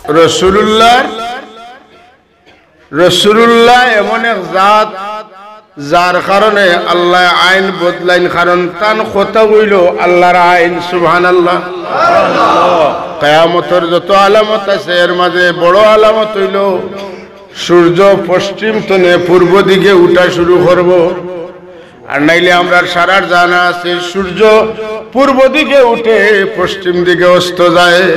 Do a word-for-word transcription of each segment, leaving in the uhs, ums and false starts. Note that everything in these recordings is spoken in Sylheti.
রসুলুল্লাহর, রসুলুল্লাহ এমন এক জাত, যার কারণে আল্লায় আইন বদলাইন, কারণ তান কথা অইলো আল্লাহর আইন। সুবহানাল্লাহ। কিয়ামতর যত আলামত আছে, এর মাঝে বড় আলামত অইলো সূর্য পশ্চিম তনে পূর্ব দিকে উঠা শুরু করবো। আর নাইলে আমরার সারার জানা আছে, সূর্য পূর্ব দিকে উঠে, পশ্চিম দিকে অস্ত যায়।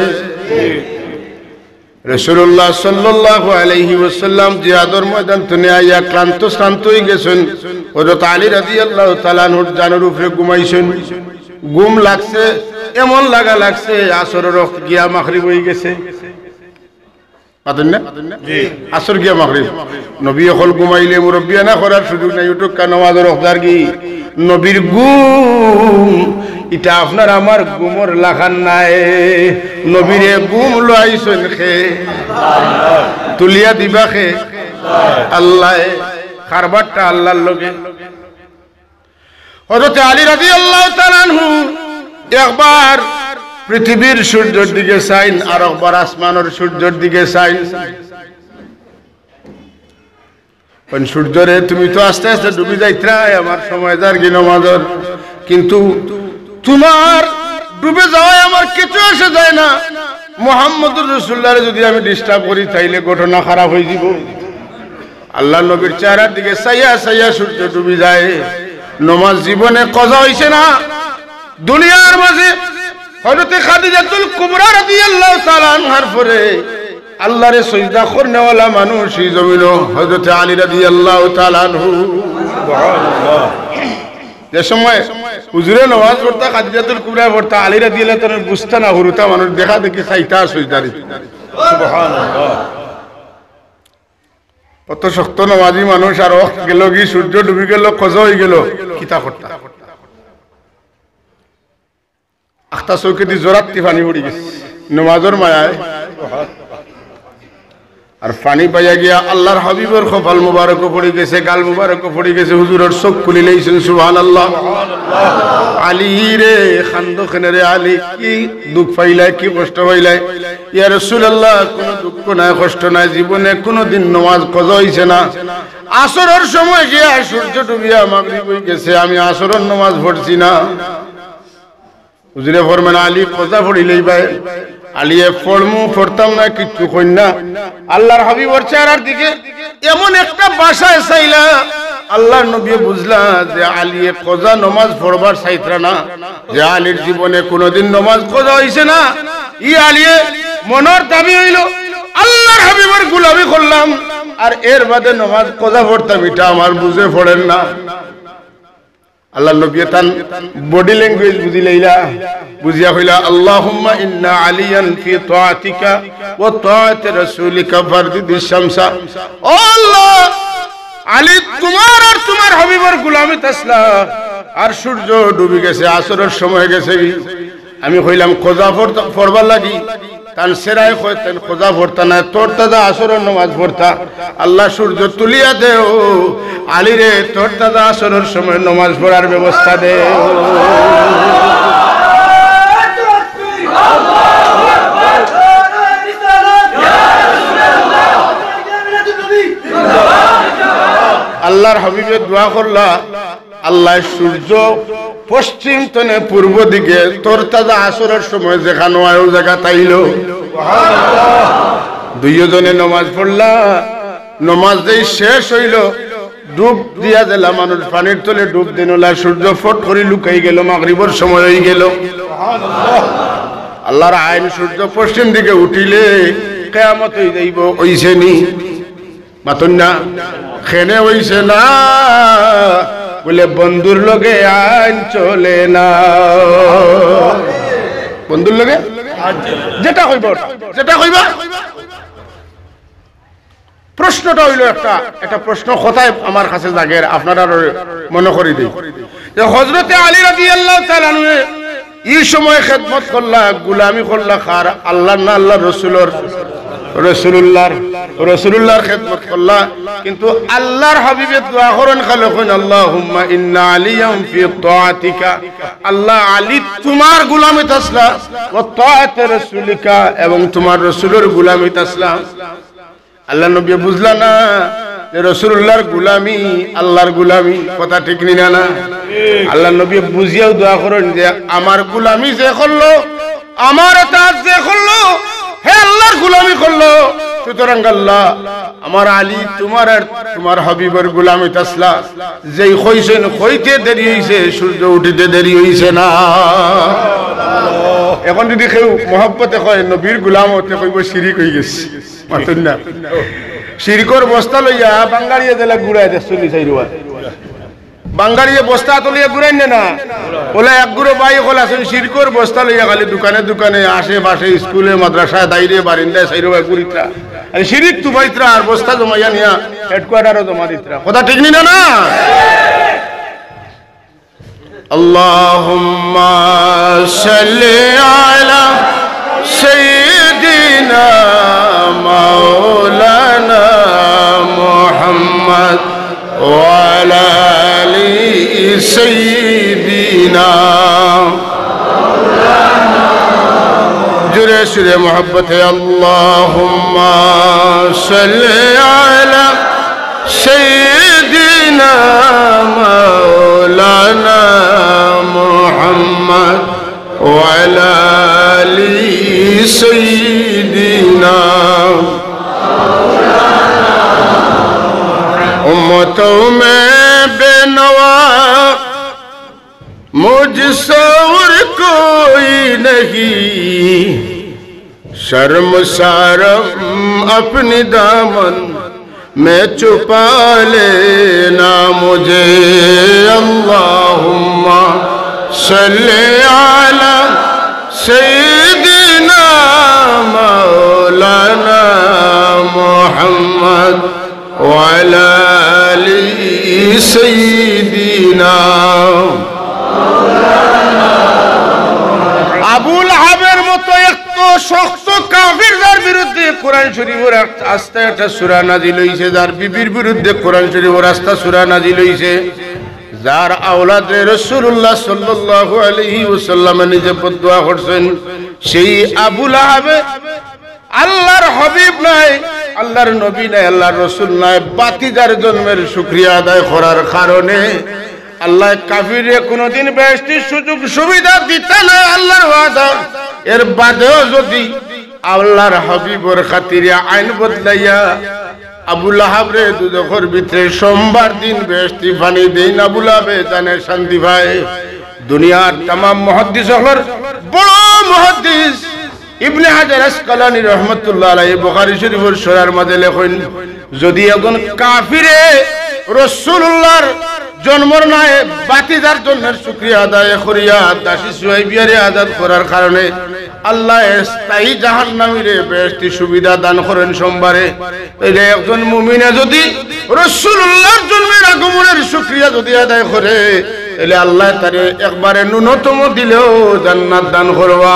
রাসূলুল্লাহ সাল্লাল্লাহু আলাইহি ওয়াসাল্লাম জিহাদর ময়দান তনে আইয়া ক্লান্ত শ্রান্ত অইগেছইন। হযরত আলী রাদিয়াল্লাহু তাআলা আনহুর জানর উপরে ঘুমাইছইন। ঘুম লাগছে, এমন লাগা লাগছে আসরর ওয়াক্ত গিয়া মাগরিব অইগেছে। মাতইন না? জি। আসর গিয়া মাগরিব। নবী অকল ঘুমাইলে মুরব্বিয়ানা করার সুযোগ নাই, উঠউক্কা নমাজর ওয়াক্ত যারগি। নবীর ঘুম, ইটা আপনার আমার ঘুমর লাখান নায়। নবীরে ঘুম লওয়াইছইন কে? তুলিয়া দিবা কে? আল্লায়। কারবারটা আল্লাহর লগে। হযরতে আলী রাদিয়াল্লাহু তাআলা আনহু একবার পৃথিবীর সূর্যর দিকে চাইন, আর একবার আসমানর সূর্যর দিকে চাইন। কইন, "সূর্য রে, তুমি তো আস্তে আস্তে ডুবি যাইতরায়, আমার সময় যারগি নমাজর, কিন্তু তুমার ডুবে যাওয়ায় আমার কিচ্ছু আসে যায় না। মুহাম্মদুর রাসূলুল্লাহরে যুদি আমি disturb করি, তাইলে ঘটনা খারাপ অইযিবো।" আল্লাহর নবীর চেহারার দিকে চাইয়া চাইয়া সূর্য ডুবি যায়। নমাজ জীবনে কাজা অইছে না। দুনিয়ার মাঝে হযরতে খাদিজাতুল কুবরা রাদিয়াল্লাহু তাআলা আনহার পরে আল্লাহরে সজদা করনেওয়ালা মানুষ ই জমিনো হযরতে আলী রাদিয়াল্লাহু তাআলা আনহু। সুবহানাল্লাহ। যে সময় হুজুরে নমাজ পড়তা, খাদিজাতুল কুবরা পড়তা, আলী রাদিয়াল্লাহু তাআলা আনহু বুঝতা না, হুরুতা মানুষ দেখা দেখি চাইতা সজদা দিতা। সুবহানাল্লাহ। অত শক্ত নমাজি মানুষ, আর অক্ত গেলোগি, সূর্য ডুবি গেলো, কাজা অইগেলো, কিতা করতা? আখতা চউখেদি জোরাত্তি পানি পড়ি গেছে নমাজর মায়ায়। আর পানি পাইয়া গিয়া আল্লাহর হাবিবর কপাল মুবারকো পড়ি গেছে, গাল মুবারকো পড়ি গেছে, হুজুরর চউখ খুলিলাইছইন। সুবহানাল্লাহ। আলী রে, কান্দো কেনে রে আলী, কি দুখ পাইলায়, কি কষ্ট পাইলায়? ইয়া রাসূলুল্লাহ, কুনু দুখ নাই, কষ্ট নাই, জীবনে কুনুদিন নমাজ কাজা অইছে না। আসরর সময় গিয়া সূর্য ডুবিয়া মাগরিব অইগেছে, আমি আসরর নমাজ পড়ছি না। হুজুরে ফরমাইন, "আলী, কাজা পড়িলাইবায়।" আলীয়ে, "পড়মু, পড়তাম না, কিচ্ছু কইন না।" আল্লাহর হাবিবর চেহারার দিকে এমন একটা ভাষায় চাইলা, আল্লাহর নবীয়ে বুঝলা যে আলীয়ে কাজা নমাজ পড়বার চাইতরা না, যে আলীর জীবনে কুনুদিন নমাজ কাজা অইছে না। ই আলীয়ে মনর দাবি অইলো, "আল্লাহর হাবিবর গুলামি করলাম, আর এর বাদে নমাজ কাজা পড়তাম, ইটা আমার বুঝে পড়ের না।" আল্লাহর নবীয়ে তান body language বুঝিলাইলা, বুঝিয়া কইলা, "আল্লাহুম্মা ইন্না আলিয়ান ফি তাআতিকা ওয়া তাআতি রাসূলিকা ফারদিদিশ শামসা।" ও আল্লাহ, আলী তুমার আর তুমার হাবিবর গুলামিত আছলা, আর সূর্য ডুবি গেছে, আসরর সময় গেছে। আমি কইলাম, "কাজা পড়তা-, পড়বার লাগি।" তান চেহারায় কয়, "তাইন কাজা পড়তা নায়, তরতাজা আসরর নমাজ পড়তা।" আল্লাহ, সূর্য তুলিয়া দেও, আলীরে তরতাজা আসরর সময় নমাজ পড়ার ব্যবস্থা দেও। আল্লাহর হাবিবে দোয়া করলা, আল্লায় সূর্য পশ্চিম তনে পূর্ব দিকে তরতাজা আসরর সময় যেখানো আয়, অউ জাগাত আইলো। দুইওজনে নমাজ পড়লা, নমাজ যেই শেষ অইলো, ডুব দিয়া যেলা মানুষ পানির তলে ডুব দিন অলা, সূর্য ফট করি লুকাই গেলো, মাগরিবর সময় অইগেলো। আল্লাহর আইন সূর্য পশ্চিম দিকে উঠিলে কিয়ামত অইযাইবো, অইছেনি? মাতইন না, কেনে অইছে না? বলে, বন্ধুর লগে আইন চলে না। বন্ধুর লগে যেটা কইবা, যেটা কইবা। প্রশ্নটা অইলো একটা, একটা প্রশ্ন কথায় আমার কাছে জাগের, আপনারারে মনো করি দেই যে হযরতে আলী রাদিয়াল্লাহু তাআলা আনহু ই সময় খেদমত করলা, গুলামি করলা কার? আল্লাহর না আল্লাহর রসুলর? রসুলুল্লাহর, রসুলুল্লাহর খেদমত করলা, কিন্তু আল্লাহর হাবিবে দোয়া করইন, খালি কইন, "আল্লাহুম্মা ইন্না আলিয়াম ফি তাআতিকা।" আল্লাহ, আলী তুমার গুলামিত আছলা, "ওয়া তাআতে রাসূলিকা", এবং তুমার রসুলর গুলামিত আছলা। আল্লাহর নবীয়ে বুঝলা না যে রসুলুল্লাহর গুলামি আল্লাহর গুলামি, কথা ঠিক নি না? না, আল্লাহর নবীয়ে বুঝিয়াউ দোয়া করইন যে, "আমার গুলামি যে করলো, আমার এতাআত যে করলো, হে আল্লাহর গুলামি করলো। সুতরাং আল্লাহ, আমার আলী তুমার আর তুমার হাবিবর গুলামিত আছলা, যেই কইছইন কইতে দেরি অইছে, সূর্য উঠিতে দেরি অইছে না।" এখন যুদি কেউ মহব্বতে কয় নবীর গুলাম, তে কইবো শিরিক অইগেছে। মাতইন না। শিরিকর বস্তা লইয়া বাঙ্গারিয়ে যেলা ঘুরায় দেখছইন নি চাইরোবায়? বাঙ্গারিয়ে বস্তা আতো লইয়া ঘুরাইন না? অলা এক গুরু ভাই অকল আছইন, শিরিকর বস্তা লইয়া খালি দোকানে দোকানে, আশেপাশে, স্কুলে, মাদ্রাসায়, দাইরে, বারিন্দায় চাইরোবায় ঘুরিত্রা। আর শিরিক তুবাইত্রা আর বস্তা জমাইয়া নিয়া হেডকোয়ার্টারো জমা দিত্রা। কথা ঠিক নি না? না। اللهم صل على سيدنا مولانا محمد وعلى آل سيدنا। জোরে সোরে মহব্বতে, اللهم صل على سيدنا مولانا محمد وعلى آل سيدنا۔ امتوں میں بے نوا مجھ سا اور کوئی نہیں، شرمسارم اپنے دامن میں چھپا لینا مجھے۔ اللهم صل على سيدنا مولانا محمد وعلى آل سيدنا۔ আবু লাহাবের মতো এত শক্ত কাফির, যার বিরুদ্ধে কোরআন শরীফর আস্তা একটা সূরা নাজিল অইছে, যার বিবির বিরুদ্ধে কোরআন শরীফর আস্তা সূরা নাজিল অইছে, যার আওলাদরে রাসূলুল্লাহ সাল্লাল্লাহু আলাইহি ওয়াসাল্লামে নিজে বদদোয়া করছইন, সেই আবু লাহাবে আল্লাহর হাবিব নায়, আল্লাহর নবী নায়, আল্লাহর রসুল নায়, ভাতিজার জন্মের শুকরিয়া আদায় করার কারণে আল্লায় কাফিররে কুনুদিন বেহেশতি সুযোগ সুবিধা দিতা নায়, আল্লাহর ওয়াদা। এর বাদেও যুদি আল্লাহর হাবিবর খাতিরে আইন বদলাইয়া আবু লাহাবরে দুজখর ভিতরে সোমবার দিন বেহেশতি পানি দেইন, আবু লাহাবে জানে শান্তি পায়। দুনিয়ার তামাম মুহাদ্দিস অকলর বড় মুহাদ্দিস ইবনে হাজার আসকালানী রহমতুল্লাহ আলাইহি বুখারী শরীফর শরহর মাঝে লেখইন, যুদি একজন কাফিরে রাসূলুল্লাহর জন্মর নায় ভাতিজার জন্মের শুকরিয়া আদায় করিয়া দাসী সুয়াইবিয়ারে আজাদ করার কারণে আল্লায় স্থায়ী জাহান্নামীরে বেহেশতি সুবিধা দান করইন সোমবারে, তাইলে একজন মুমিনে যুদি রাসূলুল্লাহর জন্মের আগমনের শুকরিয়া যুদি আদায় করে, তাইলে আল্লায় তারে একবারে ন্যূনতম দিলেও জান্নাত দান করবা।